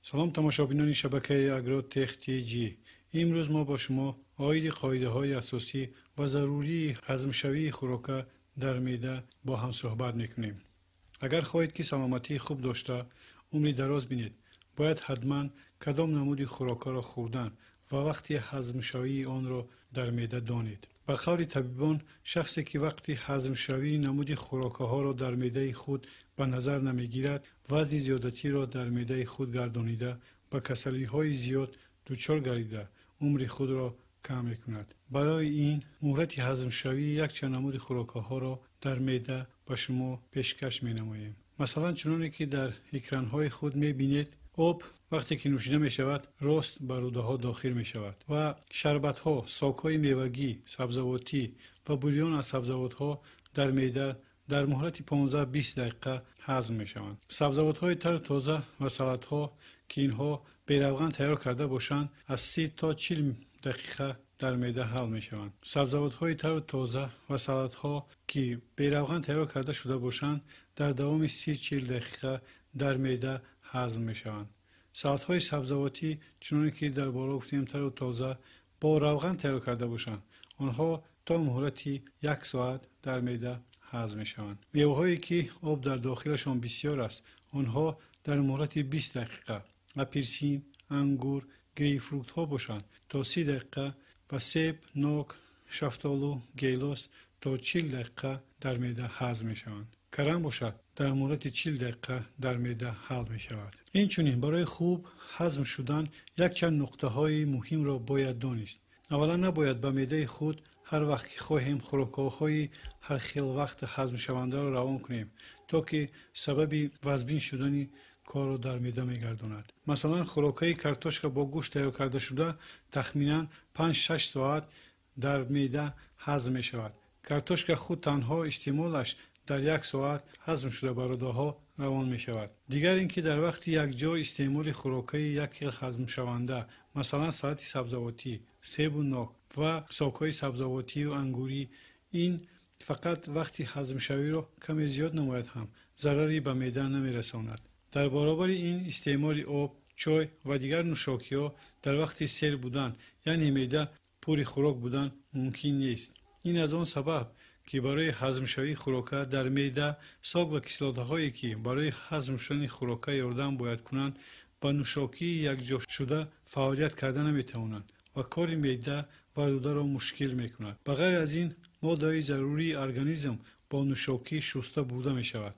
Салом, тамошобинони шабакаи Агротех ТЖ. Имрӯз мо бо шумо оиди қоидаҳои асосӣ ва зарурии ҳазмшавии хӯрока дар меъда бо ҳам суҳбат мекунем. Агар хоҳед, ки саломатии хуб дошта, умри дароз бинед, бояд ҳатман кадом намуди хӯрокаро хӯрдан ва вақти ҳазмшавии онро дар меъда донед. Ба қавли табибон, шахсе ки вақти ҳазмшавии намуди хӯрокаҳоро дар меъдаи худ ба назар намегирад, вазни зиёдатиро дар меъдаи худ гардонида, ба касалиҳои зиёд дучор гардида, умри худро кам мекунад. Барои ин муҳлати ҳазмшавии якчанд намуди хӯрокаҳоро дар меъда ба шумо пешкаш менамоем. Масалан, чуноне ки дар экранҳои худ мебинед, об вақте ки нӯшида мешавад, рост ба рӯдаҳо дохил мешавад ва шарбатҳо, сокҳои мевагӣ, сабзавотӣ ва бульон аз сабзавотҳо дар меъда дар муҳлати 15-20 дақиқа ҳазм мешаванд. Сабзавотҳои тару тоза ва салатҳо, ки инҳо беравған тайёр карда бошанд, аз 30 то 40 дақиқа дар меъда ҳал мешаванд. Сабзавотҳои тару тоза ва салатҳо, ки беравған тайёр карда шуда бошанд, дар давоми 30-40 дақиқа дар меъда ҳазм мешаванд. Салатҳои сабзавотӣ, чуноне ки дар боло гуфтем, тару тоза бо равған тайёр карда бошанд, онҳо то муҳлати 1 соат дар меъда ҳазм мешаванд. Меваҳое ки об дар дохилашон бисёр аст, онҳо дар муҳлати 20 дақиқа, апелсин, ангур, грейпфрутҳо бошанд то 30 дақиқа ва себ, нок, шафтолу, гелос то 40 дақиқа дар меъда ҳазм мешаванд. Карам бошад дар муҳлати 40 дақиқа дар меъда ҳал мешавад. Инчунин барои хуб ҳазм шудан якчанд нуқтаҳои муҳимро бояд донист. Аввалан, набояд ба меъдаи худ ҳар вақт ки хоҳем хӯрокҳои ҳар хел вақт ҳазмшавандаро равон кунем, то ки сабаби вазбин шудани корро дар меъда мегардонад. Масалан, хӯрокҳои картошка бо гӯшт тайёр карда шуда тахминан 5-6 соат дар меъда ҳазм мешавад. Картошка худ танҳо истеъмолаш дар 1 соат ҳазм шуда ба рӯдаҳо равон мешавад. Дигар ин ки дар вақти якҷо истеъмоли хӯрокҳои як хел ҳазмшаванда, масалан салати сабзавотӣ, себу нок ва сокҳои сабзавотию ангурӣ, ин фақат вақти ҳазмшавиро каме зиёд намояд ҳам зарари ба меъда намерасонад. Дар баробари ин истеъмоли об, чой ва дигар нӯшокиҳо дар вақти сер будан, яъне меъда пури хӯрок будан мумкин нест. Ин аз он сабаб ки барои ҳазмшавии хӯрока дар меъда сок ва кислотаҳое ки барои ҳазм шудани хӯрока ёрдам бояд кунанд, ба нӯшокии якҷошуда фаъолият карда наметавонанд ва кори меъда ва рӯдаро мушкил мекунад. Ба ғайр аз ин, моддаҳои зарурии организм бо нӯшокӣ шуста бурда мешавад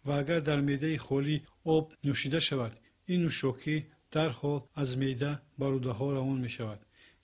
ва агар дар меъдаи холӣ об нӯшида шавад, ин нӯшокӣ дарҳол аз меъда ба рӯдаҳо равон мешавад.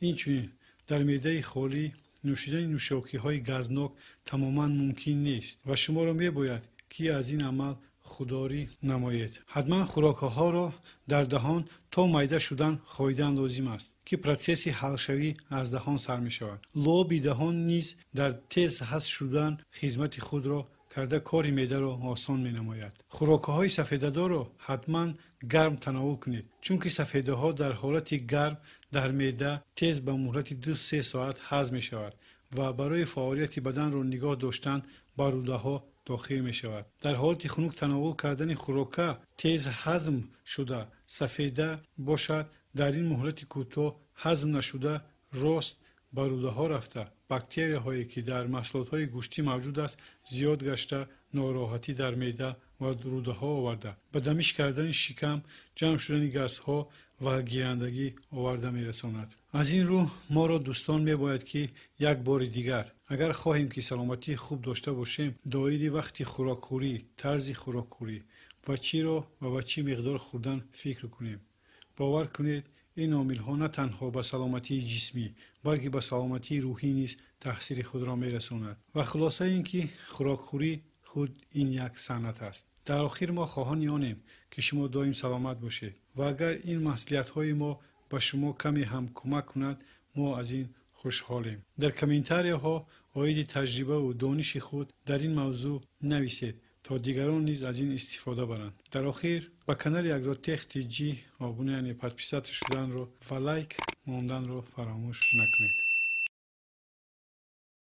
Инчунин дар меъдаи холӣ нӯшидани нӯшокиҳои газнок тамоман мумкин нест ва шуморо мебояд ки аз ин амал худдорӣ намоед. Ҳатман хӯрокҳоро дар даҳон то майда шудан хоидан лозим аст, ки протсесси ҳалшавӣ аз даҳон сар мешавад. Луоби даҳон низ дар тез ҳазм шудан хизмати худро карда кори меъдаро осон менамояд. Хӯрокҳои сафедадорро ҳатман гарм тановул кунед, чунки сафедаҳо дар ҳолати гарм дар меъда тез ба муҳлати 2-3 соат ҳазм мешавад ва барои фаъолияти баданро нигоҳ доштан ба рӯдаҳо дохил мешавад. Дар ҳолати хунук тановул кардани хӯрока тез ҳазм шуда сафеда бошад, дар ин муҳлати кӯтоҳ ҳазм нашуда рост ба рӯдаҳо рафта, бактерияҳое ки дар маҳсулотҳои гӯштӣ мавҷуд аст зиёд гашта, нороҳатӣ дар меъда ва рӯдаҳо оварда, ба дамиш кардани шикам, ҷамъ шудани газҳо ва гирандагӣ оварда мерасонад. Аз ин рӯ моро дӯстон мебояд ки як бори дигар, агар хоҳем ки саломатии хуб дошта бошем, доири вақти хӯрокхӯрӣ, тарзи хӯрокхӯрӣ ва чиро ва ба чӣ миқдор хӯрдан фикр кунем. Бовар кунед, ин омилҳо на танҳо ба саломатии ҷисмӣ, балки ба саломатии рӯҳӣ низ таъсири худро мерасонад. Ва хулоса ин ки хӯрокхӯрӣ худ ин як санъат аст. Дар охир мо хоҳони онем ки шумо доим саломат бошед ва агар ин маслиҳатҳои мо ба шумо каме ҳам кӯмак кунад, мо аз ин хушҳолем. Дар комментарияҳо оиди таҷрибаву дониши худ дар ин мавзӯъ нависед, то дигарон низ аз ин истифода баранд. Дар охир ба канали Агротех ТЖ обуна, яъне подписаться шуданро ва лайк монданро фаромӯш накунед.